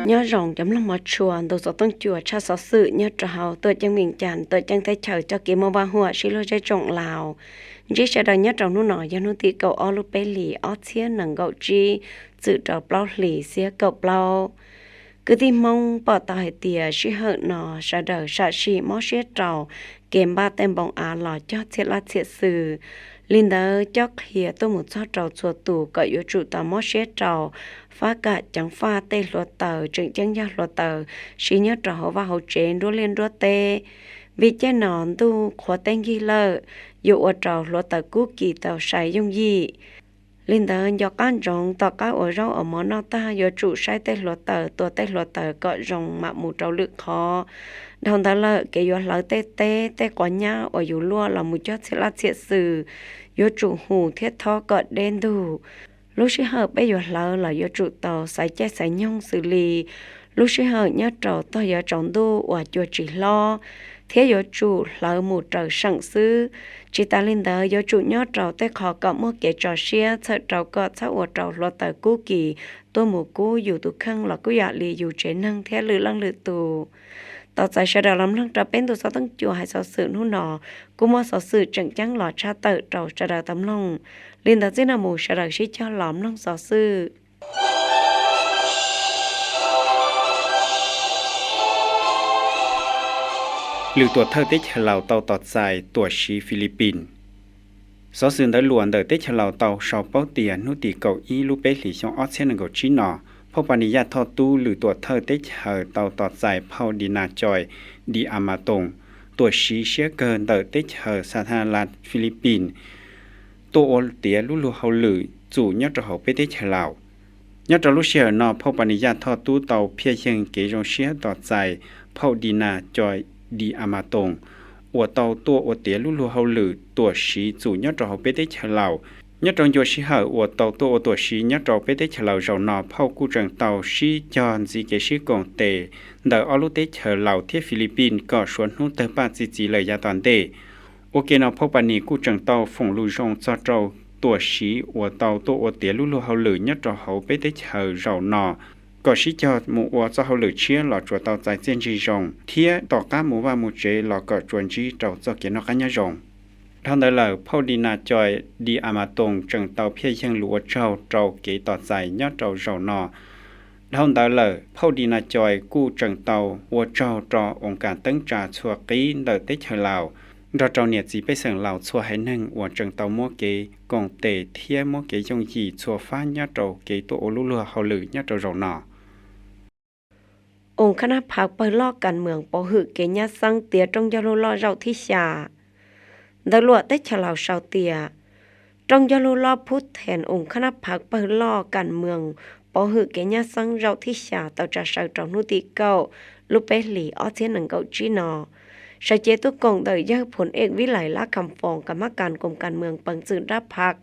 Nyob zoo cov mloog mov tshua, ntu xov tooj cua tshaj xov xwm nyob rau hauv tuam ceeb Vias Cas, tuam ceeb teb chaws coj kev muaj vaj huam sib luag zej tsoom Laus. Ntsib sawv daws nyob rau hnub no yog hnub tim kaum ob lub peb hlis ob txhiab nees nkaum tsib, txwm rau plaub hlis xiab kaum plaub. Kwv tij Hmoob pom tau hais tias sij hawm no sawv daws sam sim mob siab rau kev npaj tej npoo av los cog txhiab lab txhiab xwm. Li ntawd cob qhia tuaj mus txog rau txhua tus kom yuav tsum tau mob siab rau fab kam ceev faj tej hluav taws, tseem ceeb yog hluav taws siv nyob rau hauv vaj hauv tsev nruab liaj nruab teb. Vim caij no ntuj qhuav teb nkig lawm, yuav ua rau hluav taws kub kis tau sai yooj yim. Li ntawd nco qab ntsoov, tom qab ua zaub ua mov noj tag yuav tsum saib tej hluav taws, tua tej hluav taws kom zoo mam mus rau lwm qhov. Dhau ntawd lawm, kev yuav hlawv tej teb tej quav nyab uas yus luaj los mus cog txhiab lab txhiab xwm, yuav tsum hum thiab thob kom deb ntug. Lub sij hawm peb yuav hlawv los yuav tsum tau xaiv caij xaiv nyoog xws li lub sij hawm nyob rau tog yuav tsaus ntuj uas cua tsis hlob, thiab yuav tsum hlawv mus raws seem xwb. Tsis tas li ntawd, yuav tsum nyob rau tej qhov kom muaj kev tso siab, txhawm rau kom txhob ua rau hluav taws kub kis tuaj mus kub yus tus kheej los kuj yam li yus tsev neeg thiab lwm leej lwm tus. Tos txais sawv daws los mloog rau peb ntu xov tooj cua hais xov xwm hnub no, kuj muaj xov xwm tseem ceeb los tshaj tawm rau sawv daws tau mloog. Li ntawd txij no mus sawv daws sib cog los mloog xov xwm. Lwm tuam thawj teb chaws Laus tau tos txais tuam siv Philippines. Xov xwm ntawd luam ntawm teb chaws Laus tau sau paub tias hnub tim kaum ib lub peb hlis xyoo ob txhiab nees nkaum tsib no, phauj Pas Nis Yaj Thoj Tub lwm tuam thawj teb chaws tau tos txais phauj Di Na Choi Di Amaton, tuam siv siab kawg ntawm teb chaws Sa Tha Las Philippines, tuaj ua tiav lub luag hauj lwm txum nyob rau hauv peb teb chaws Laus. Nyob rau lub sij hawm no, phauj Pas Nis Yaj Thoj Tub tau phiaj yeeg kev zoo siab tos txais phauj Di Na Choi Di Amaton uas tau tuaj ua tiav lub luag hauj lwm tuam siv txum nyob rau hauv peb teb chaws Laus. Nyob rau ncua sij hawm uas tau tuaj ua tuam siv nyob rau peb teb chaws Laus zaum no, phauj kuj tseem tau sib cog ntxiv kev sib koom tes ntawm ob lub teb chaws Laus thiab Philippines kom suav hnub tawg paj txi txiv lawm yav tom ntej. Ua ke no, phauj Pas Nis kuj tseem tau foom lus zoo txog rau tuam siv uas tau tuaj ua tiav lub luag hauj lwm nyob rau hauv peb teb chaws zaum no, kom sib cog mus ua txoj hauj lwm tshiab los tsuas tau txais txiaj ntsig zoo, thiab tom qab mus vaj mus tsev los kom tsuas ntsib rau txoj kev noj qab nyob zoo. Dhau ntawd lawm, phauj Di Na Choi Di Amaton tseem tau phiaj yeeg lus ua tsaug rau kev tos txais nyob rau zaum no. Dhau ntawd lawm, phauj Di Na Choi kuj tseem tau ua tsaug rau oos kas teeb tsa txhua qib ntawm teb chaws Laus, nrog rau niam txiv pej xeem Laus txhua haiv neeg uas tseem tau muab kev koom tes thiab muab kev yooj yim txhua fab nyob rau kev tuaj ua lub luag hauj lwm nyob rau zaum no. Oos khab nab phav pawg loj kas mwm pov hwm kev nyab xeeb tiav rooj ncauj lug loj zaum thib xya. Ntawv luam teb chaws Laus sau tias, rooj ncauj lug loj Phub Then oos khab nab phav pawg loj kas mwm pov hwm kev nyab xeeb zaum thib xya tau tsa saw rau hnub tim kaum lub peb hlis ob txhiab nees nkaum tsib no. Sawv cev tuaj koom ntawm yawg Phum Eej Vib Lais Lab Kham Foos, kas mab kas koom kas mwm peev xwm dab phaj,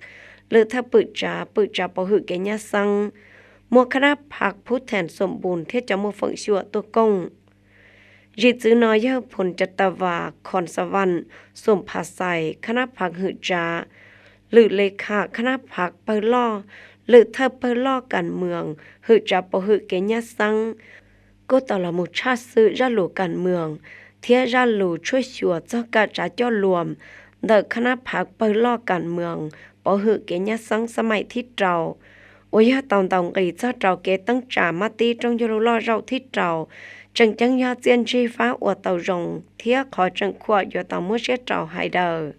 lwm thawj pwm tsav, pwm tsav pov hwm kev nyab xeeb, muaj khab nab phav Phub Then Xum Npus thiab cov muaj feem xyuam tuaj koom. Zim txwv no yawg Phum Ca Ta Vas Khon Xa Vam Xum Pha Xais khab nab phav hwm tsav, lwm le kham khab nab phav pawg loj, lwm thawj pawg loj kas mwm hwm tsav pov hwm kev nyab xeeb, kuj tau los mus tshaj xwm zaj lus kas mwm thiab zaj lus tshuaj xyuas txog kam tsav coj luam ntawm khab nab phav pawg loj kas mwm pov hwm kev nyab xeeb xab maim thib rau, uas yog tau ntaus nqis txog rau kev teeb tsa mab tib rooj ncauj lug loj zaum thib rau, tseem ceeb yog txiaj ntsig fab ua tau zoo thiab qhov tseem khuam yuav tau muab siab rau hais daws.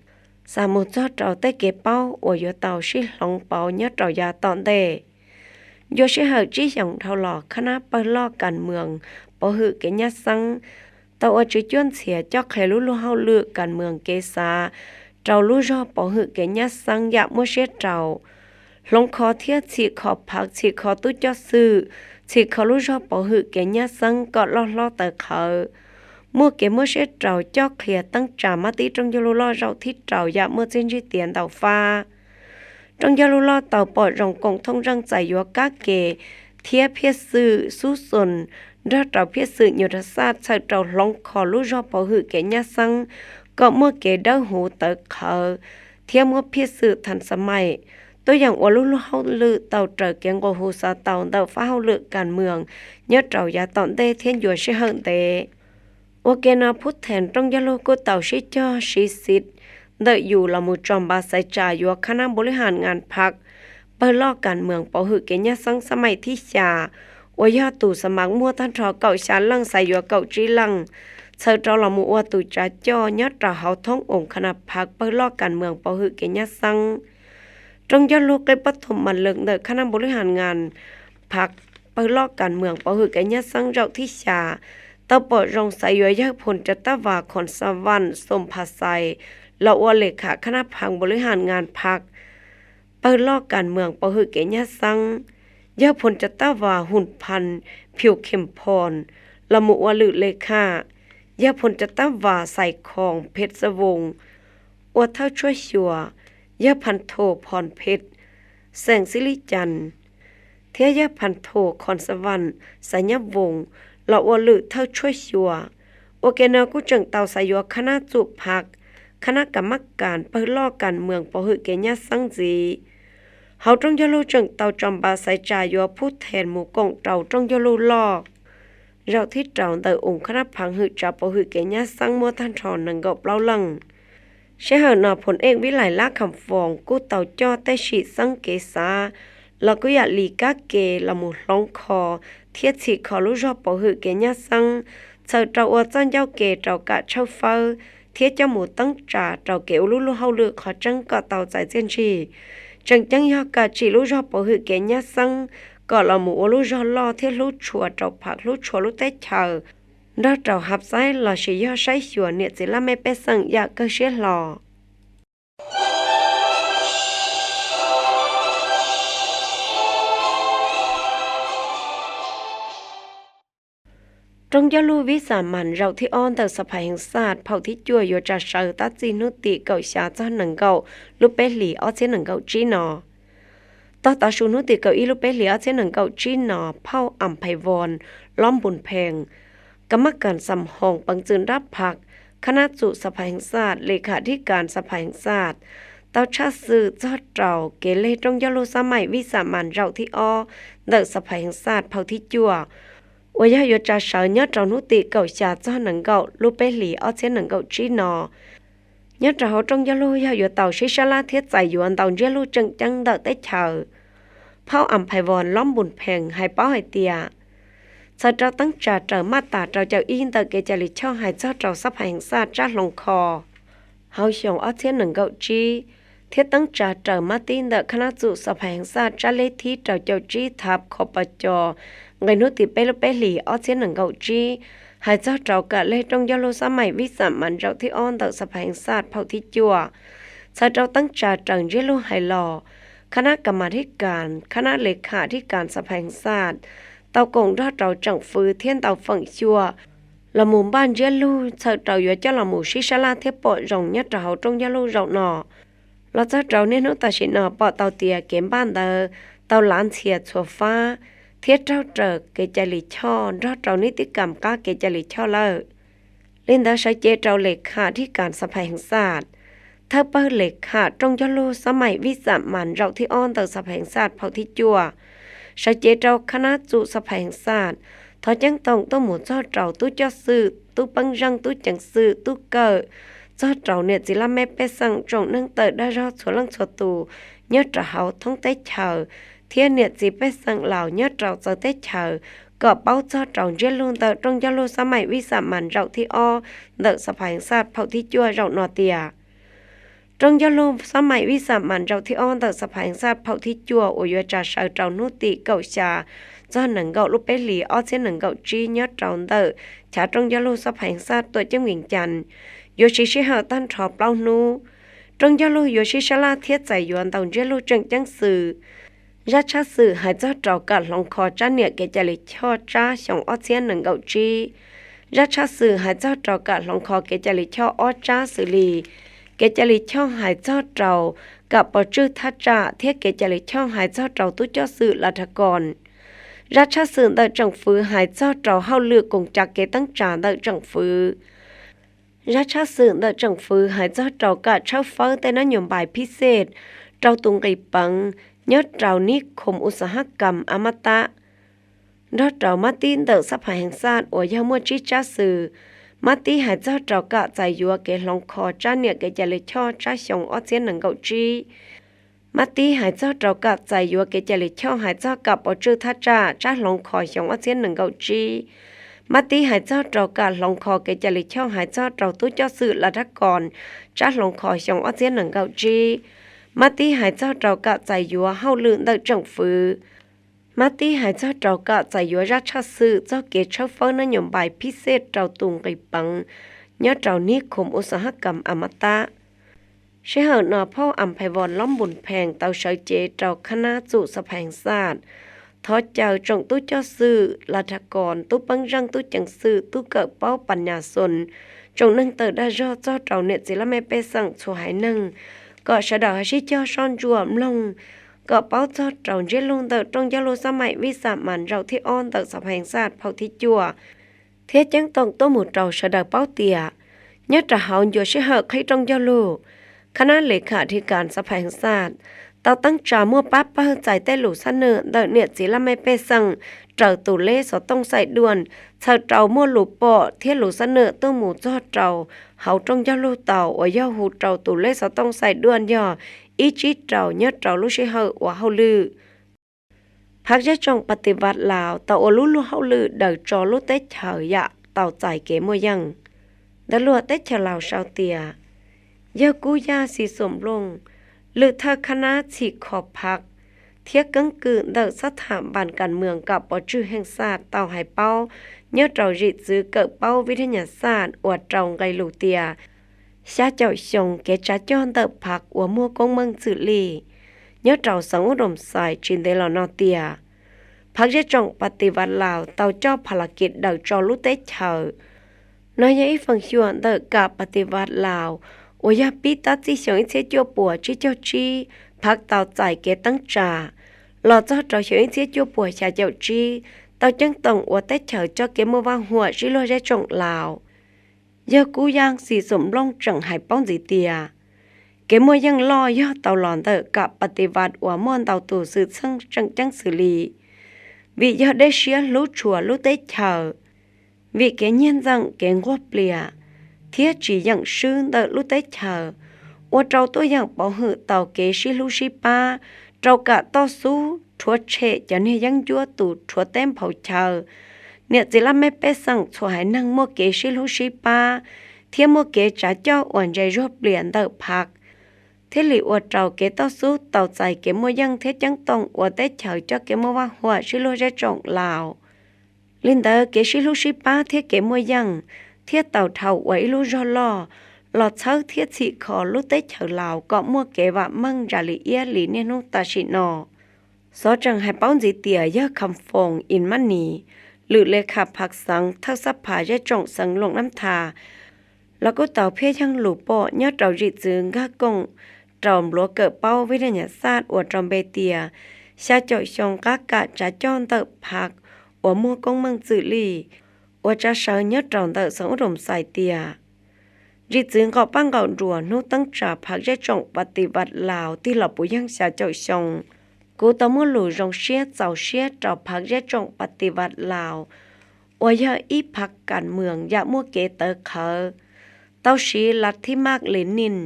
Xa mus txog rau tej kev paub uas yuav tau sib hloov pauv nyob rau yav tom ntej. Ncua sij hawm tsib xyoos dhau los, khab nab pawg loj kas mwm pov hwm kev nyab xeeb tau ua tswv cuab ntxhias coj qhia lub luag hauj lwm kas mwm kev xav rau lub zog pov hwm kev nyab xeeb yam muaj siab rau, hloov kho thiab txhim kho phav, txhim kho tub coj xwm, txhim kho lub zog pov hwm kev nyab xeeb kom loj hlob tawv qhawv, muaj kev muab siab rau coj qhia teeb tsa mab tib rooj ncauj lug loj zaum thib rau yam muaj txiaj ntsig tiav ntau fab. Rooj ncauj lug loj tau pom zoo koom thooj zeej txais yuav kab ke thiab phiaj xwm xub xun nrog rau phiaj xwm nyuas rag xaj txhawm rau hloov kho lub zog pov hwm kev nyab xeeb kom muaj kev dawb huv tawv qhawv thiab muab phiaj xwm thas xa maim tuaj yeem ua lub luag hauj lwm tau raws kev nqua hu xav tau ntawm fab hauj lwm kas mwm nyob rau yav tom ntej thiab ncua sij hawm ntev. Ua ke no Phub Thees rooj ncauj lug kuj tau sib cog sib xiv ntawm yus los mus tso npa xaiv tsa yuav khab nab npu lwb has ngas phaj pawg loj kas mwm pauv hwm kev nyab xeeb xab maim thib xya, uas yog tus xa mas muaj tag nrho kaum xya leej xaiv yuav kaum tsib leej, txhawm rau los mus ua tus tsav coj nyob rau hauv thoob oos khab nab phaj pawg loj kas mwm pauv hwm kev nyab xeeb. Rooj ncauj lug qeb pob tw mas lwm ntawm khab nab npu lwb has ngas phaj pawg loj kas mwm pauv hwm kev nyab xeeb zaum thib xya tau pom zoo xaiv yuav yawg phoo ca tab vas khoom xa vam xoo pha xais los ua le kham khab nab phaj npu lwb has ngas phaj pawg loj kas mwm pauv hwm kev nyab xeeb, yawg phoo ca tab vas hum phan phiu khim phoo los mus ua lwm le kham, yawg phoo ca tab vas xais khoom phem xa voos ua thawj tshuab xyuas, yawg phan thu phoo phem xeem xib lib cas thiab yawg phan thu khoom xa vam xais nyab voos los ua lwm thawj tshuab xyuas. Ua ke no kuj tseem tau xaiv yuav khab nab txum phaj, khab nab kas mab kas pawg loj kas mwm pauv hwm kev nyab xeeb ntxiv. Hauv rooj ncauj lug tseem tau tso npa xaiv tsa yuav Phub Thees mus koom rau rooj ncauj lug loj zaum thib rau ntawm oos khab nab phaj hwm tsa pauv hwm kev nyab xeeb muaj tag nrho nees nkaum plaub leej. Sij hawm no phoo ej Vib Lais Lab Kham Foos kuj tau coj tej sim xeeb kev xav los kuj yam li kab ke los mus hloov kho thiab txhim kho lub zog pauv hwm kev nyab xeeb, txhawm rau ua txoj ncauj ke rau kam tshawb fawb thiab coj mus teeb tsa rau kev ua lub luag hauj lwm qhov tseeb kom tau txais txiaj ntsig. Tseem ceeb yog kam tsim lub zog pauv hwm kev nyab xeeb kom los mus ua lub zog loj thiab hlub tshua rau phaj hlub tshua lub teb chaws nrog rau hab xaib lossis yog saib xyuas niam txiv laj mej pej xeem yam kawg siab hlo. Rooj ncauj lug vib xam mas zaum thib ob ntawm xab phas heev xaj phaum thib cuaj yuav tsa sawv tab txij hnub tim kaum xya txog nees nkaum lub peb hlis ob txhiab nees nkaum tsib no. Tog tav su hnub tim kaum ib lub peb hlis ob txhiab nees nkaum tsib no, phauj Am Phais Voos Lob Npus Phees, kas mab kas xam hoos peev txwm nrab phaj, khab nab txum xab phas heev xaj, le kham thib kas xab phas heev xaj, tau tshaj xwm txog rau kev leg rooj ncauj lug xab maim vib xam mas zaum thib ob ntawm xab phas heev xaj phaum thib cuaj uas yog yuav tsa sawv nyob rau hnub tim kaum xya txog nees nkaum lub peb hlis ob txhiab nees nkaum tsib no. Nyob rau hauv rooj ncauj lug yog yuav tau sib sab laj thiab txais yuav ntau ntsiab lug tseem ceeb ntawm teb chaws. Phauj Am Phais Voos Lob Npus Phees hais paub hais tias txhawm rau teeb tsa raws maj tas rau caum ib ntawm kev cai lij choj hais txog rau xab phas heev xaj tsab hloov kho hauv xyoo ob txhiab nees nkaum tsib, thiab teeb tsa raws maj tib ntawm khab nab txum xab phas heev xaj tsab leb thib rau caum tsib thab kho pa co nqe hnub tim peb lub peb hlis ob txhiab nees nkaum tsib, hais txog rau kam leg rooj ncauj lug xab maim vib xam mas zaum thib ob ntawm xab phas heev xaj phaum thib cuaj, txhawm rau teeb tsa raws ntsiab lug hais los, khab nab kas mas thib kas, khab nab le kham thib kas xab phas heev xaj tau koom nrog rau tseem fwv thiab ntau feem xyuam los mus npaj ntsiab lug txhawm rau yuav coj los mus sib sab laj thiab pom zoo nyob rau hauv rooj ncauj lug zaum no. Los txog rau niaj hnub tam sim no pom tau tias kev npaj ntawd tau lav ntxhias txhua fab thiab raug raws kev cai lij choj nrog rau nib tib kam qab kev cai lij choj lawm. Li ntawd sawv cev rau le kham thib kas xab phas heev xaj, thawj pawg le kham rooj ncauj lug xab maim vib xam mas zaum thib ob ntawm xab phas heev xaj phaum thib cuaj, sawv cev rau khab nab txum xab phas heev xaj, thov ceeb toom tuaj mus txog rau tub coj xwm, tub peeb zeej, tub ceev xwm, tub kawm, txog rau niam txiv laj mej pej xeem tsoom neeg tawm dag zog txhua leej txhua tus nyob rau hauv thoob teb chaws thiab niam txiv pej xeem laus nyob rau txawv teb chaws kom paub txog rau ntsiab lug ntawm rooj ncauj lug xab maim vib xam mas zaum thib ob ntawm xab phas heev xaj phaum thib cuaj zaum no tias rooj ncauj lug xab maim vib xam mas zaum thib ob ntawm xab phas heev xaj phaum thib cuaj uas yuav tsa sawv rau hnub tim kaum xya txog nees nkaum lub peb hlis ob txhiab nees nkaum tsib nyob rau ntawm chav rooj ncauj lug xab phas heev xaj tuam ceeb Vees Cas yuav siv sij hawm tag nrho plaub hnub. Rooj ncauj lug yuav sib sab laj thiab txais yuav ntau ntsiab lug tseem ceeb xwm. Zaj tshaj xwm hais txog rau kam hloov kho tsab niam kev cai lij choj tsab xyoo ob txhiab nees nkaum tsib. Zaj tshaj xwm hais txog rau kam hloov kho kev cai lij choj ob tsab xws li kev cai lij choj hais txog rau kam pov tswj thaj tsam thiab kev cai lij choj hais txog rau tub coj xwm la dhas koos. Zaj tshaj xwm ntawm tsoom fwv hais txog rau hauj lwm koom tsa kev teeb tsa ntawm tsoom fwv. Zaj tshaj xwm ntawm tsoom fwv hais txog rau kam tshawb fawb tej nab nyuas npais phib xej rau tus nqis peev nyob rau nib khoom u xas hab kam a mab tab, nrog rau mab tib ntawm xab phas heev xaj uas yog muaj tsib tsab xwm. Mab tib hais txog rau kam txais yuav kev hloov kho tsab niam kev cai li choj tsab xyoo ob txhiab nees nkaum tsib. Mab tib hais txog rau kam txais yuav kev cai li choj hais txog kam pov tswj thaj tsam tsab hloov kho xyoo ob txhiab nees nkaum tsib. Mab tib hais txog rau kam hloov kho kev cai li choj hais txog rau tub coj xwm la rab kos tsab hloov kho xyoo ob txhiab nees nkaum tsib. Mab tib hais txog rau kam txais yuav hauj lwm ntawm tseem fwv. Mab tib hais txog rau kam txais yuav zaj tshaj xwm txog kev tshawb fawb nab nyuas npais phib xej rau tus nqis peev nyob rau nib khoom u xas hab kam a mab tab. Sij hawm no phauj Am Phais Voos Lob Npus Phees tau sawv cev rau khab nab txum xab phas heev xaj thov caw tsoom tub coj xwm la rab kos tub peeb zeej tub ceev xwm tub kawm paub pas nyas xoo, tsoom neeg tawm dag zog txog rau niam txiv laj mej pej xeem txhua haiv neeg kom sawv daws ho sib cog soj ntsuam mloog kom paub txog rau ntsiab lus ntawm rooj ncauj lus xab maim vij xam mas zaum thib ob ntawm xab phas heev xaj phau thib cuaj, thiab ceeb toom tuaj mus rau sawv daws paub tias nyob rau hauv ncua sij hawm qhib rooj ncauj lus, khab nab li kham dhis kas xab phas heev xaj tau teeb tsa muaj pab pawg txais tej lus xab nwj ntawm niam txiv laj mej pej xeem raws tus leb xov tooj xaim duaj txhawm rau muaj lus pom thiab lus xab nwj tuaj mus txog rau hauv rooj ncauj lus tau uas yog hu rau tus leb xov tooj xaim duaj yog ib tsib rau nyob rau lub sij hawm ua hauj lwm. Phav zej tsoom pas tis vas Laus tau ua lub luag hauj lwm daws tso lub teb chaws yam tau txais kev muaj yeej. Ntawv luag teb chaws Laus sau tias, yawg Kub Yaj Xis Xoom Nplooj, lwm thawj khab nab txhim kho phav thiab keeb kwm ntawm xab tham npas kas mwm kam pov tswj heej xaj tau hais paub nyob rau zim txwv kawm paub vij thaj nyas xaj uas rau nqe lus tias xya caum xyoo kev tsav coj ntawm phav uas muaj koob meej txwm lij nyob rau xeev Ub Doos Xais tsis ntev los no tias phav zej tsoom pas tis vas Laus tau coj pha las kis daws tso lub teb chaws. No yog ib feem xyuam ntawm kam pas tis vas Laus uas yog pib tab txij xyoo ib txhiab cuaj puas tsib caug tsib, phav tau txais kev teeb tsa los txog rau xyoo ib txhiab cuaj puas xya caum tsib tau ceeb toom ua teb chaws coj kev muaj vaj huam sib luag zej tsoom Laus. Yawg Kub Yaj Xis Xoom Nplooj tseem hais paub ntxiv tias kev muaj yeej loj yog tau los ntawm kam pas tis vas uas muaj ntau tus xwm txheej tseem ceeb xws li vim yog dej siab hlub tshua lub teb chaws, vim kev nyiag ntxeem kev nquag plias thiab tsis yeem swb ntawm lub teb chaws, ua rau tuaj yeem pov hwm tau kev sib hlub sib pab, rau kam toj xub rhuav tshem cov niag yeeb ncuab tus rhuav teb nphau chaw. Niam txiv laj mej pej xeem txhua haiv neeg muaj kev sib hlub sib pab thiab muaj kev tsav coj uas ntse zuag plias ntawm phav, thiaj li ua rau kev toj xub tau txais kev muaj yeej thiab ceeb toom ua teb chaws coj kev muaj vaj huam sib luag zej tsoom Laus. Li ntawd kev sib hlub sib pab thiab kev muaj yeej thiaj tau dhau ua ib lub zog loj los txhawb thiab txhim kho lub teb chaws Laus kom muaj kev vam meej ntsa li iab li niaj hnub tam sim no. Xov tseem hais paub ntxiv tias yawg Kham Foos Ib Mab Nis, lwm le kha phav xeev thawj xab phav zej tsoom xeev Luam Nab Tha los kuj tau phiaj yeeg lus pom nyob rau zim txwv nkag koom rau npluav kawm paub vij thaj nyas xaj uas rau npe tias xya caum xyoo qab kam tsav coj ntawm phav uas muaj koob meej txwm lij uas tsa sawv nyob rau ntawm xeev Ub Doos Xais tias zim txwv nqaum paj nqaum nruas hnub teeb tsa phav zej tsoom pas tis vas Laus tig los puv yeej xya caum xyoo. Kuv tau muaj lus zoo siab txaus siab rau phav zej tsoom pas tis vas Laus uas yog ib phav kas mwm yam muaj kev tawv qhawv, tau siv las thib maj Lenin,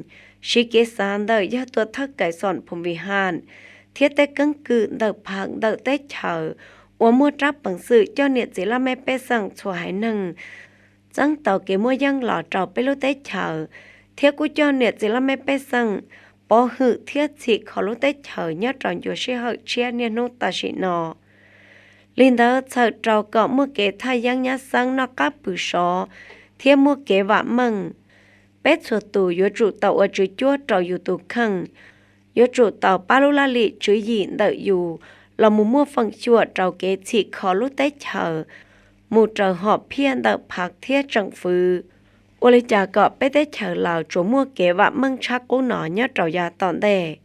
siv kev xav ntawm yawg tuam thawj Kais Xoom Phum Vim Ham thiab tej keeb kwm ntawm phav ntawm teb chaws uas muaj rab peev xwm coj niam txiv laj mej pej xeem txhua haiv neeg txeeb tau kev muaj yeej los rau peb lub teb chaws, thiab kuj coj niam txiv laj mej pej xeem pov hwm thiab txhim kho lub teb chaws nyob rau ncua sij hawm tshiab niaj hnub tam sim no. Li ntawd txhawm rau kom muaj kev thaj yeeb nyab xeeb noj qab pw sov thiab muaj kev vam meej, peb txhua tus yuav tsum tau ua tswv cuab rau yus tus kheej, yuav tsum tau pab lub laj lim tswv yim ntawm yus los mus muaj feem xyuam rau kev txhim kho lub teb chaws mus raws hom phiaj ntawm phav thiab tseem fwv. Ua li cas kom peb teb chaws Laus tsuas muaj kev vam meej tshaj qub no nyob rau yav tom ntej.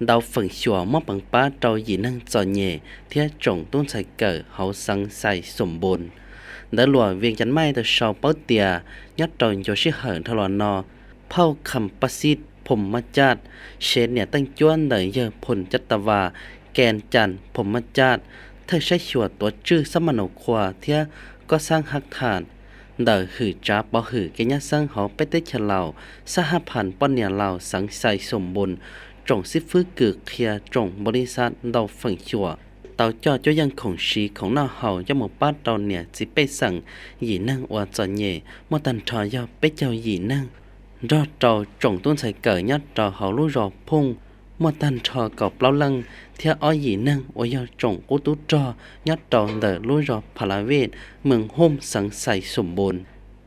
Ntau feem xyuam muab peev pab rau yim neeg txom nyem thiab tsoom tub ntxhais kawm hauv xeev Xais Xoom Npus. Ntawv luam Vias Cas Maij tau sau paub tias nyob rau ncua sij hawm dhau los no, phauj Kham Pas Xis Phom Maj Caj, sev niam teej cuab ntawm yawg Phom Caj Tas Vas, Kee Cas Phom Maj Caj, thawj saib xyuas tuav tswj xab ma nus khua thiab kob xab hab tham ntawm hwm tsav pov hwm kev nyab xeeb hauv peb teb chaws Laus, xab hab phas poj niam Laus xeev Xais Xum Npus, tsoom xib fwb kws qhia tsoom npaus lis xav ntau feem xyuam, tau coj Cuab Yeej khoom siv khoom noj haus coj mus pab rau niam txiv pej xeem yim neeg uas txom nyem muaj tag nrho yog peb caug yim neeg, nrog rau tsoom tub ntxhais kawm nyob rau hauv lub zos Phooj muaj tag nrho kaum plaub leej, thiab ob yim neeg uas yog tsoom qub tub rog nyob rau ntawm lub zos Pha La Vej, moos Hooj, xeev Xais Xum Npus.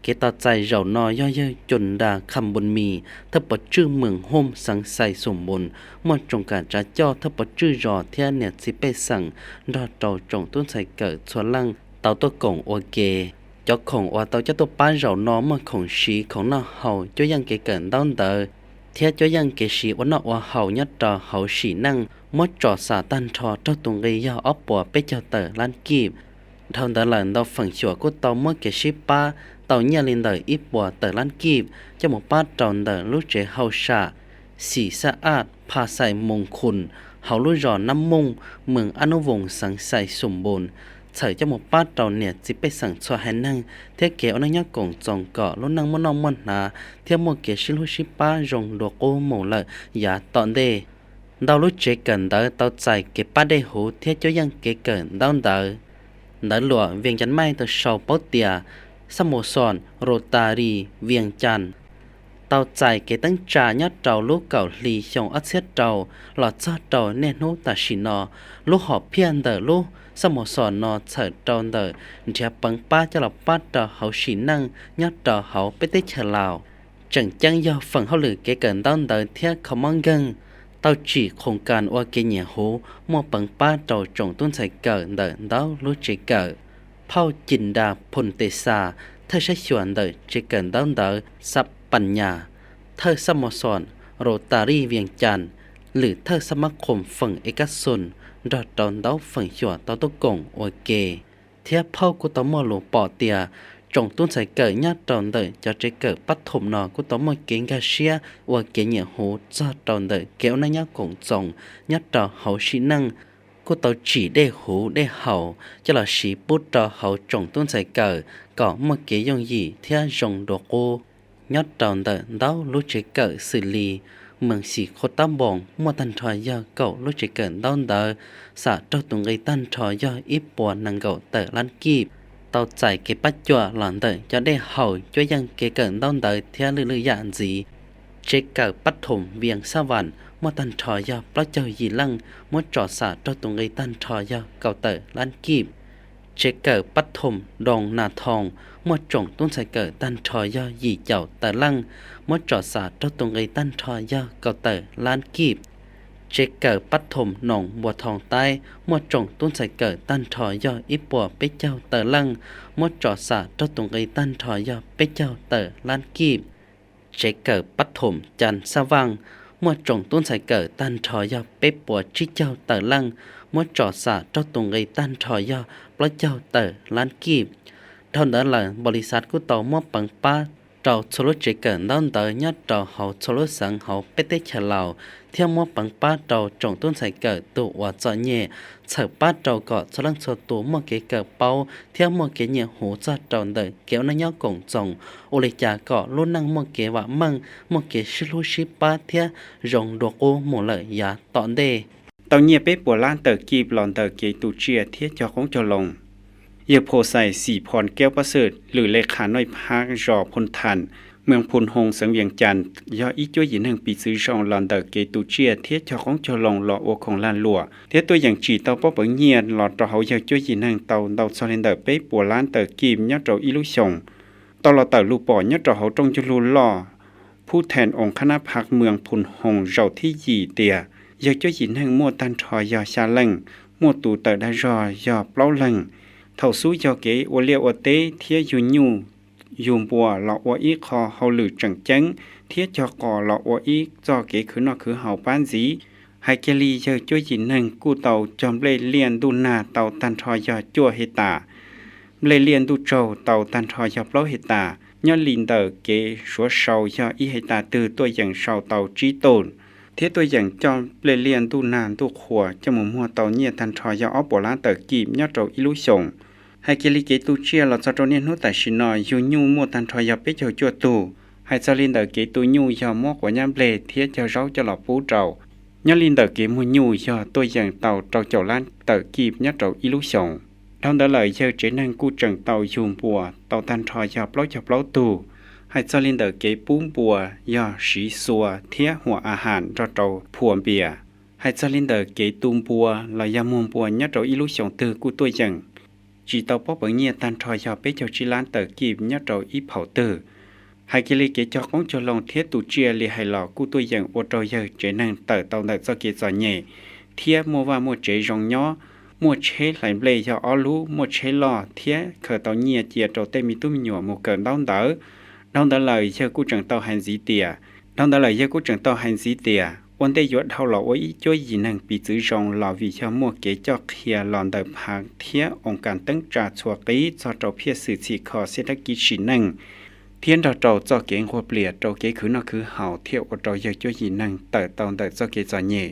Kev tau txais zaum no yog yawg Cun Nra Kham Npus Mis, thawj pov tswj moos Hooj, xeev Xais Xum Npus, muaj tsoom kam tsav coj thawj pov tswj zos thiab niam txiv pej xeem nrog rau tsoom tub ntxhais kawm txhua leej tau tuaj koom ua ke. Cov khoom uas tau coj tuaj pab zaum no muaj khoom siv khoom noj haus, Cuab Yeej kev kawm ntaub ntawv, thiab Cuab Yeej kev siv ua noj ua haus nyob rau hauv sim neej, muab tsom xam tag nrho raug tus nqi yog ob puas peb caug tawm lab kib. Dhau ntawd lawm ntau feem xyuam kuj tau muab kev sib pab tau nyiaj li ntawm ib puas tawm lab kib coj mus pab rau ntawm lub tsev hauj sam Xim Xaj Aj Pha Xais Moos Khun hauv lub zos Nab Mooj, moos Ab Nub Voos, xeev Xais Xum Npus, txhawm coj mus pab rau niam txiv pej xeem txhua haiv neeg thiab kev ua neej nyob koom txoos kom lub neej muaj noj muaj hnav thiab muaj kev sib hlub sib pab zoo dua qub mus lawm yav tom ntej. Ntau lub tsev kawm ntawv tau txais kev pab dej huv thiab Cuab Yeej kev kawm ntaub ntawv. Ntawv luam Vias Cas Maij tau sau paub tias Xab Mos Xos Ros Tas Ris Vias Cas tau txais kev teeb tsa nyob rau lub kaum hli xyoo ob txhiab rau los txog rau niaj hnub tam sim no. Lub hom phiaj ntawm lub Xab Mos Xos no txhawm rau ntawm nrhiav peev pab coj los pab rau hauv sim neej nyob rau hauv peb teb chaws Laus. Tseem ceeb yog feem hauj lwm kev kawm ntaub ntawv thiab kho mob nkeeg tau tsim khoos kas ua kev nyiam huv muaj peev pab rau tsoom tub ntxhais kawm ntawm ntau lub tsev kawm. Phauj Cim Nra Phum Tes Xas, thawj saib xyuas ntawm tsev kawm ntaub ntawv Xab Pas Nyas, thawj Xab Mos Xos Ros Tas Ris Vias Cas, lwm thawj Xab Mab Khoom Feem Es Kab Xus nrog rau ntau feem xyuam tau tuaj koom ua ke. Thiab phauj kuj tau muaj lus pom tias tsoom tub ntxhais kawm nyob rau ntawm cov tsev kawm pab thum no kuj tau muaj kev nkag siab ua kev nyiam huv txog rau ntawm kev ua neej nyob koom txoos nyob rau hauv sim neej, kuj tau tsim dej huv dej haus coj los siv pub rau hauv tsoom tub ntxhais kawm kom muaj kev yooj yim thiab zoo dua qub. Nyob rau ntawm ntau lub tsev kawm xws li moos Xim Khua Tab Npoos muaj tag nrho yog kaum lub tsev kawm ntaub ntawv, xam raug tus nqi tag nrho yog ib puas nees nkaum tawm lab kib, tau txais kev pab cuam los ntawm cov dej haus, Cuab Yeej kev kawm ntaub ntawv thiab lwm lwm yam ntxiv. Tsev kawm pab thum Vias Xab Vas muaj tag nrho yog plaub caug yim leej, muab tsom xam raug tus nqi tag nrho yog kaum tawm lab kib. Tsev kawm pab thum Doo Nas Thoo muaj tsoom tub ntxhais kawm tag nrho yog yim caum tawm leej, muab tsom xam raug tus nqi tag nrho yog kaum tawm lab kib. Tsev kawm pab thum Noos Npua Thoo Taib muaj tsoom tub ntxhais kawm tag nrho yog ib puas peb caug tawm leej, muab tsom xam raug tus nqi tag nrho yog peb caug tawm lab kib. Tsev kawm pab thum Cas Xab Vaaj muaj tsoom tub ntxhais kawm tag nrho yog peb puas tsib caug tawm leej, muab tsom xam raug tus nqi tag nrho yog plaub caug tawm lab kib. Dhau ntawd lawm, npaus lis xav kuj tau muab peev pab rau txhua lub tsev kawm ntaub ntawv nyob rau hauv txhua lub xeev hauv peb teb chaws Laus, thiab muab peev pab rau tsoom tub ntxhais kawm tus uas txom nyem, txhawm pab rau kom txhua leej txhua tus muaj kev kawm paub thiab muaj kev nyiam huv txog rau ntawm kev ua neej nyob koom txoos, ua li cas kom lub neej muaj kev vam meej, muaj kev sib hlub sib pab thiab zoo dua qub mus lawm yav tom ntej. Tau nyiaj peb puas lab tawm kib los ntawm kev tu tsiaj thiab cog qoob cog loo. Yawg Phoo Xais Xim Phoo Keub Pab Xwm, lwm le qha noj phab zos Phoo Thas, moos Phoo Hoo, xeev Vias Cas, yog ib cuab yim neeg piv txwv zoo los ntawm kev tu tsiaj thiab cog qoob cog loo los ua khoom lag luam thiab tuaj yeem tsim tau pob peev nyiaj los rau hauv yawg cuab yim neeg tau ntau txog li ntawm peb puas lab tawm kib nyob rau ib lub xyoos. Tau los tawm lus pom nyob rau hauv rooj ncauj lug loj Phub Thees Oos Khab Nab Phaj, moos Phoo Hoo zaum thib yim tias yawg cuab yim neeg muaj tag nrho yog xya leej, muaj tus tawm dag zog yog plaub leeg. Thaum xub yog kev ua liaj ua teb thiab yug nyuj yug npua los ua ib qho hauj lwm tseem ceeb thiab cog qos los ua ib txoj kev khwv noj khwv haus pab ntxiv. Hais kiag li yawg cuab yim neeg kuj tau cog nplej liaj ntuj nag tau tag nrho yog cuaj hej tas. Nplej liaj ntuj tsaug tau tag nrho yog plaub hais tas, nyob li ntawm kev suav sau yog ib hais tas twg tuaj yeem sau tau tsib tus, thiab tuaj yeem coj nplej liaj ntuj nag ntuj qhua coj mus muag tau nyiaj tag nrho yog ob puas lab tawm kij nyob rau ib lub xyoos. Hais kiag li kev tu tsiaj los txog rau niaj hnub tam sim no yug nyuj muaj tag nrho yog peb caug cuaj tug. Hais txog li ntawm kev tu nyuj yog muab quav nyab nplej thiab cog zaub coj los pub rau. Nyob li ntawm kev muag nyuj yog tuaj yeem tau rau caum lab tawm kij nyob rau ib lub xyoos. Dhau ntawd lawm yawg tsev neeg kuj tseem tau yug npua tau tag nrho yog plaub caug plaub tug. Hais txog li ntawm kev pub npua yog siv xua thiab huam a has nrog rau phua npias. Hais txog li ntawm kev tu npua los yog muag npua nyob rau ib lub xyoos twg kuj tuaj yeem tsis tau pob peev nyiaj tag nrho yog peb caug tsib lab tawm kij nyob rau ib phaum twg. Hais kiag li kev cog qoob cog loo thiab tu tsiaj li hais los kuj tuaj yeem ua rau yawg tsev neeg tawm tau ntawm txoj kev txom nyem thiab muaj vaj muaj tsev zoo nyob, muaj tsheb hlais nplej yog ob lub, muaj tsheb loj thiab khaws tau nyiaj cia rau tej me tub me nyuam mus kawm ntaub ntawv. Dhau ntawd lawm yawg kuj tseem tau hais ntxiv tias, dhau ntawd lawm yawg kuj tseem tau hais ntxiv tias ua ntej yuav dhau los ua ib cuab yim neeg piv txwv zoo los vim yog muaj kev coj qhia los ntawm phav thiab oo kas teeb tsa txhua qib txog rau phiaj xwm txhim kho siab dab kiv sim neej thiab nrog rau txoj kev nquag plias rau kev khwv noj khwv haus thiaj ua rau yawg cuab yim neeg tawm tau ntawm txoj kev txom nyem.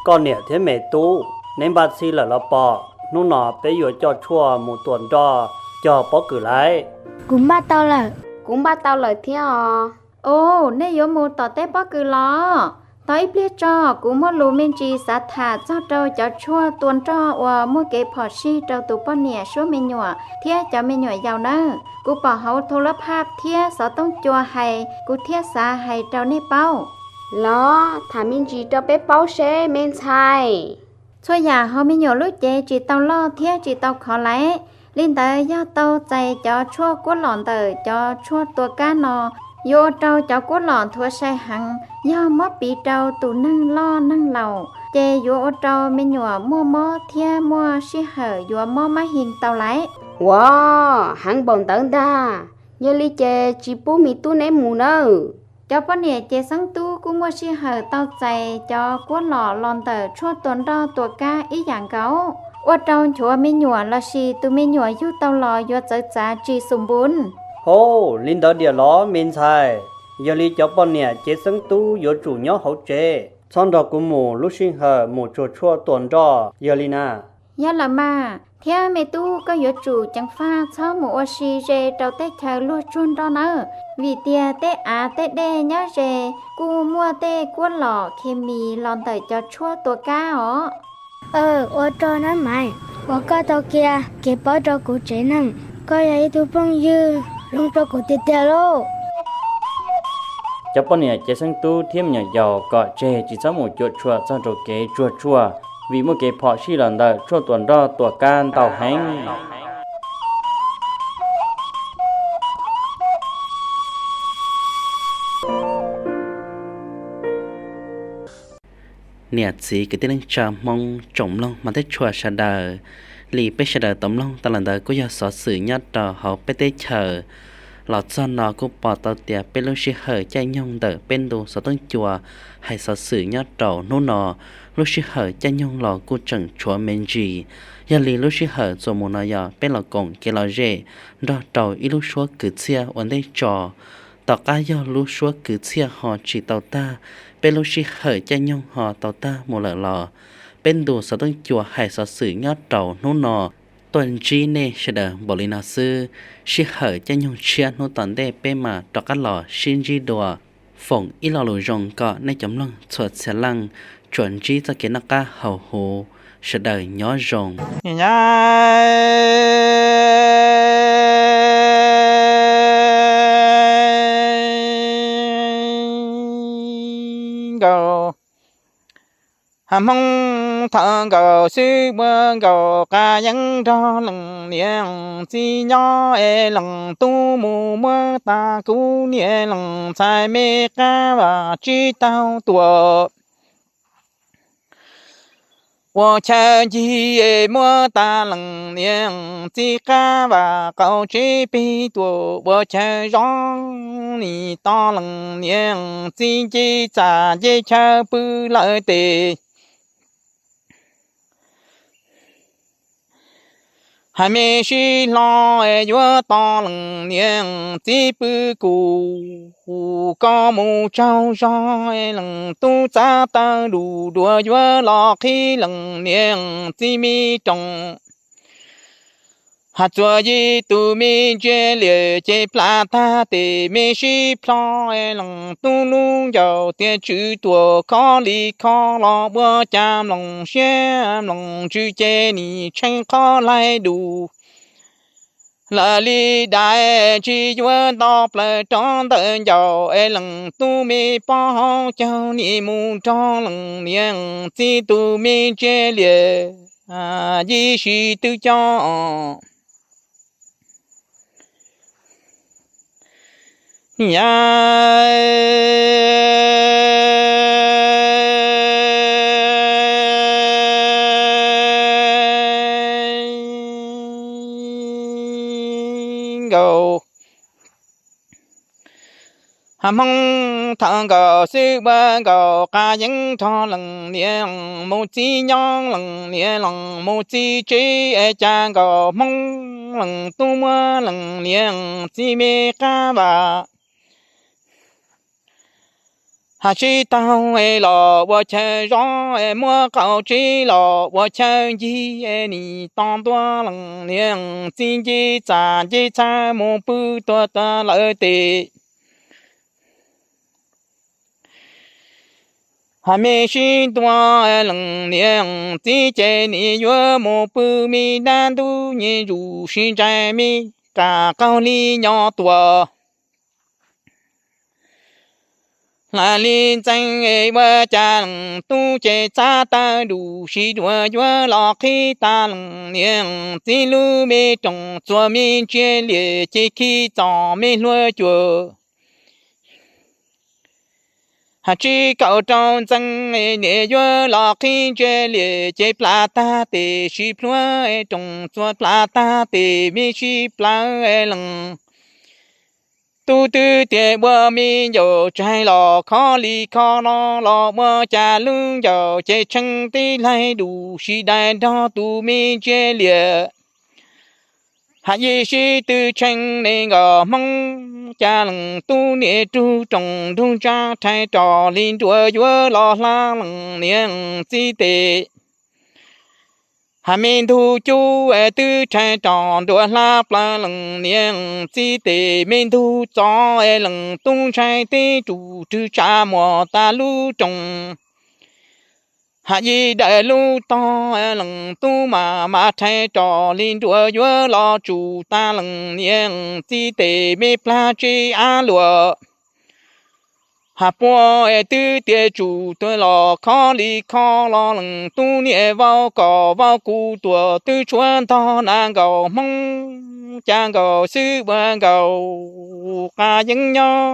Koj niam thiab me tub, neb npaj txhij lawm los pom? Hnub no peb yuav coj tshuaj mus tua nroj cog pob kws lawm. Kuv npaj tau lawm. Kuv npaj tau lawm thiab os. Ub, nej yuav mus tom teb pob kws los? Tos ib pliag tso, kuv muaj lus me ntsis xav tham txog rau cov tshuaj tua nroj uas muaj kev phom sij rau tus poj niam suab me nyuam thiab cov me nyuam yaus nawb. Kuv pom hauv thu lab phaj thiab xov tooj cua hais, kuv thiaj xav hais rau nej paub. Los, tham me ntsis rau peb paub seb me ntxhais. Txhua yam hauv me nyuam lub cev tsis tau loj thiab tsis tau khov lawm, li ntawd yog tau txais cov tshuaj kuab lom ntawm cov tshuaj tua kab no, yuav ua rau cov kuab lom nthuav sai heev. Yog muab piv rau tus neeg loj neeg laus ces yuav ua rau me nyuam muaj mob thiab muaj sij hawm yuav mob mab his tau lawm. Ua, heev npaum ntawd ntag. Yog li ces tsis pub me tub neb mus nawb. Cov poj niam ces xeeb tub kuj muaj sij hawm tau txais cov kuab lom los ntawm tshuaj tua nroj tua kab ib yam nkaus, ua rau nchuav me nyuam lossis tus me nyuam yug tau los yuav txawv txav tsis xum npun. Hos, li ntawd diam los me ntxhais? Yog li cov poj niam ces xeeb tub yuav tsum nyob hauv tsev, txhob nrog kuv mus lub sij hawm mus tsuag tshuaj tua nroj, yog li na? Yog lawm mas, thiab me tub koj yuav tsum ceev faj txhob mus ua si ze rau tej chaw luag tsuag nroj nawb, vim tias tej av tej dej nyob ze kuj muaj tej kuab lom khes mis los ntawm cov tshuaj tua kab os. Aw, ua rog nab mais, uas koj tau qhia kev paub rau kuv tsev neeg. Koj yog ib tug phooj ywg zoo rau kuv tiag tiag lauj. Cov poj niam ces xeeb tub thiab me nyuam yaus kom tseg tsis txhob mus cuam tshuam txog rau kev tsuag tshuaj, vim muaj kev phom sij los ntawm tshuaj tua nroj tua kab ntau heev. Niam txiv kwv tij neej tsa Hmoob tsoom mloog mas teb tshua sawv daws, li peb sawv daws tau mloog tau los ntawd kuj yog xov xwm nyob rau hauv peb teb chaws. Los txog no kuj pom tau tias peb lub sij hawm caij nyoog ntawm peb ntu xov tooj cua hais xov xwm nyob rau hnub no, lub sij hawm caij nyoog los kuj tseem tshuav me ntsis. Yog li lub sij hawm txuas mus no yog peb los koom kev lom zem nrog rau ib lub suab kwv txhiaj ua ntej tso. Tom qab yog lub suab kwv txhiaj ho tsis tau tag, peb lub sij hawm caij nyoog ho tau tag mus lawm los, peb ntu xov tooj cua hais xov xwm nyob rau hnub no tuaj ntsib nej sawv daws npaum li no xwb. Sij hawm caij nyoog tshiab hnub tom ntej peb mam rov qab los sib ntsib dua. Foom ib lo lus zoo kom nej cov mloog txhua txhia leej tsuas ntsib txoj kev noj qab haus huv, sawv daws nyob zoo. Nyav nkaus, ha Hmoob thaum nkaus xwb ua nkaus qab yeeb nrog leej niam txiv nyob es leej tub mus muab tas kuv niam leej ntxhais me qab vam tsib taug tuam. Ua chaw ncig muab tas leej niam txiv qab vam qaum tsev pem tuaj ua chaw zov nim to leej niam txiv nce txaj nce chaw pw lawm tes. Hais me sib hlo yuav to leej niam txiv pw kuv, koj mus tsaug zog leej tub txav taw lus dua yuav los qhib leej niam txiv me rooj. Hais txuas yim tus me ntsia liam ces plam tag tes me sib plho, leej tub lub ncauj tias tswv tuaj khov li kho los ua cas mloog siab mloog ntsws ces nim tshee qhov laig dus. Lawv li dais tsis yuav nto plaws rov ntawm ncauj es leej tub me pob hauv caug nim mus nrog leej niam txiv tus me ntsia liam yim sib twb coj. Yam nkaus, hais Hmoob thaum nkaus xwb ua nkaus qas yeeb nrog leej niam mus txiv nyob leej niam los mus txiv tsev es cas nkaus Hmoob leej tub muab leej niam txiv me qab vam hais sib taug es los ua chaw zov es muab qaum tsev los ua chaw ncig es nim to ntua leej niam txiv nce txaj nce txhab mus pw tuaj tas lawm tes. Hais me sib ntua leej niam txiv ces nim yuav mus pw me dab ntub nyem zus sib ntsais me qas qaug li nyob tuaj. Hais li ntxeev es ua cas leej tub ces txav taw lus sib dua yuav los qhib tas leej niam txiv lub me rooj txuas me ntsia liam ces khi txom me hlua cuam. Hais tsib kaum rau ntxeev niam yuav los qhib ntsia liam ces plam tag tes sib plhuav rooj txuas plam tag tes me sib plawv leej tub twb tias ua me ncaus tsaig los khov li kho no los ua cas lub ncaus ces tshee tib laig dus sib dai nrog tus me ntsia liam. Hais yim sib tw tshee ne nkaus Hmoob cas leej tub niam rug rooj nrug ntsa rhais rov li nruas yuav los hla leej niam txiv tes. Hais me ntug cub es twb rhais rov nruas hla plaws leej niam txiv tes, me ntug txov es leej tub ntshai teb rus rwg tsa muas tas lub rooj. Hais yim dawm lub tog leej tub mas mas rhais rov li nruas yuav los tsum tas leej niam txiv tes me plag tsev av luam. Hais puag es twb tias tsum tuag los khov li kho los leej tub niam vau kom vau kuv tuam twb tshuav ntog na nkaus Hmoob cas nkaus xwb ua nkaus qas yeeb nyob.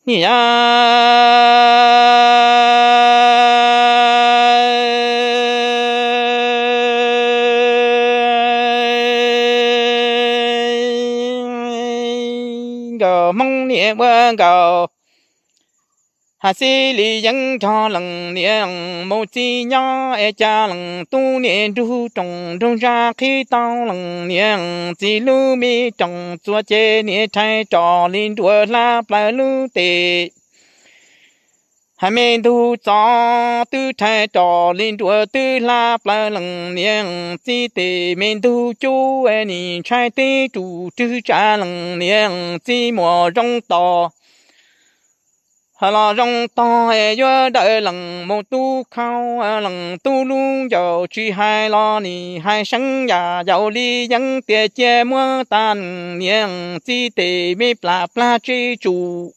Yam nkaus Hmoob niam ua nkaus. Hais xib li yeeb nrog leej niam mus txiv nyob es cas leej tub niam nrug rooj nrug ntsa qhib tau leej niam txiv lub me rooj txuas ces niam rhais rov li nruas hla plaws lub tes. Hais me ntug txov twb rhais rov li nruas twb hla plaws leej niam txiv tes, me ntug cub es nim ntshai teb rus rwg tsa leej niam txiv muas zoo tos. Hais los zoo tog es yuav dawm leej mus tub khau, leej tub lub ncaus tsis hais los nim hais seeb yam yaus li yeeb tias cia muab tas leej niam txiv tes me plam plag tsev tsum.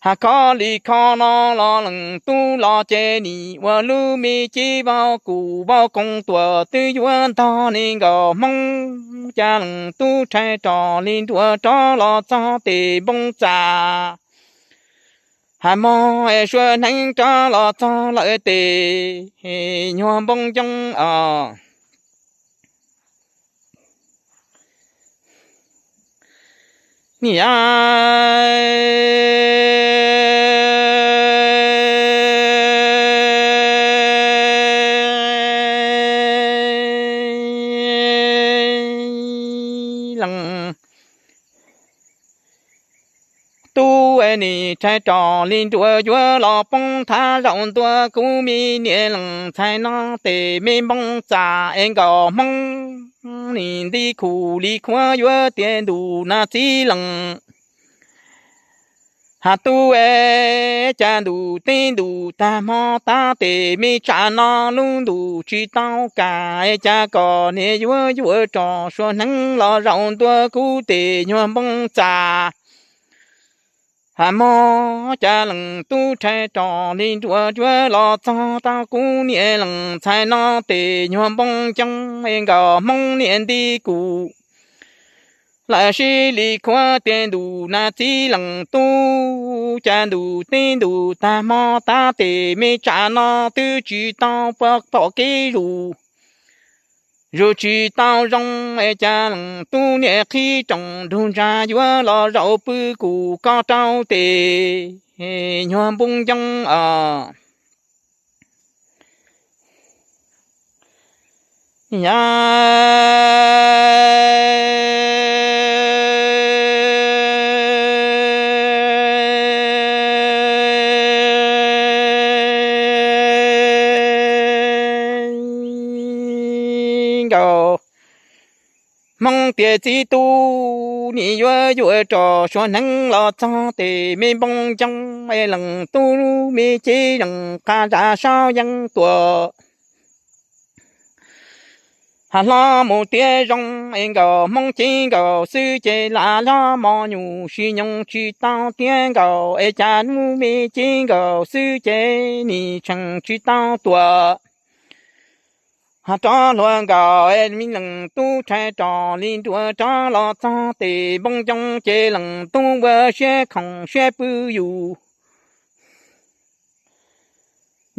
Hais khov li kho no los leej tub los ces nim ua lub me cib vau kuv vau koos tuam twb yuav ntog ne nkaus Hmoob cas leej tub rhais rov li nruas rov los txog tes npoo txas. Has mog es suav hneev rov los txog lawm tes nyuag npoo ncoo os. Niam leej tub, nim rhais rau li nruas yuav los poob thav zaum ntua kuv me niam leej ntxhais no tes me npoo txas es nkaus hmoob nim nti khum li khuav yuav tiav ntus nas txiv leej. Has tub, cas ntuj teb ntuj tag hmo tab tes me tsam no lub ntuj tsis tau kam, cas kom niam yuav yuav rau suav hneev los zaum ntua kuv tes nyuag npoo txas. Has mog, cas leej tub rhais rau li nruas yuav los txog tau kuv niam leej ntxhais no tes nyuag npoo ncoo es nkaus hmoob niam nti kum lawm sib li khuav tiav ntus nas txiv leej tub, cas ntuj teb ntuj tag hmo tab tes me tsam no twb tsis tau pom kev zus, zus tsis tau zoo, cas leej tub niam qhib rooj nrug ntsa yuav los zaum pw kum ko rau tes nyuag npoo ncoo os. Yam nkaus hmoob tias txiv tub, nim yuav yuav rau suav hneev los txog tes me npoo ncoo es leej tub me cev zeej qas zam saub yeeb tuam. Has hlob mus tiav zoo es nkaus hmoob cev nkaus xwb ces lam hlob mos nyuj sis nyoos tsis tau tiav nkaus es cas hnub me cev nkaus xwb ces nim tseem tsis tau tuam. Has rov hluas nkaus es me leej tub rhais rau li nruas rov los txog tes npoo ncoo ces leej tub ua siab khoom siab pw yus.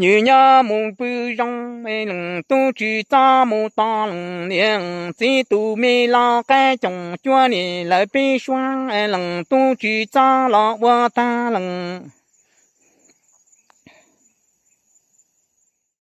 Nws nyob mus pw zoo, leej tub tsis txhob mus tos leej niam txiv tus me los qaib coom cuab nim lawv peb suab, leej tub tsis txhob los ua tag leej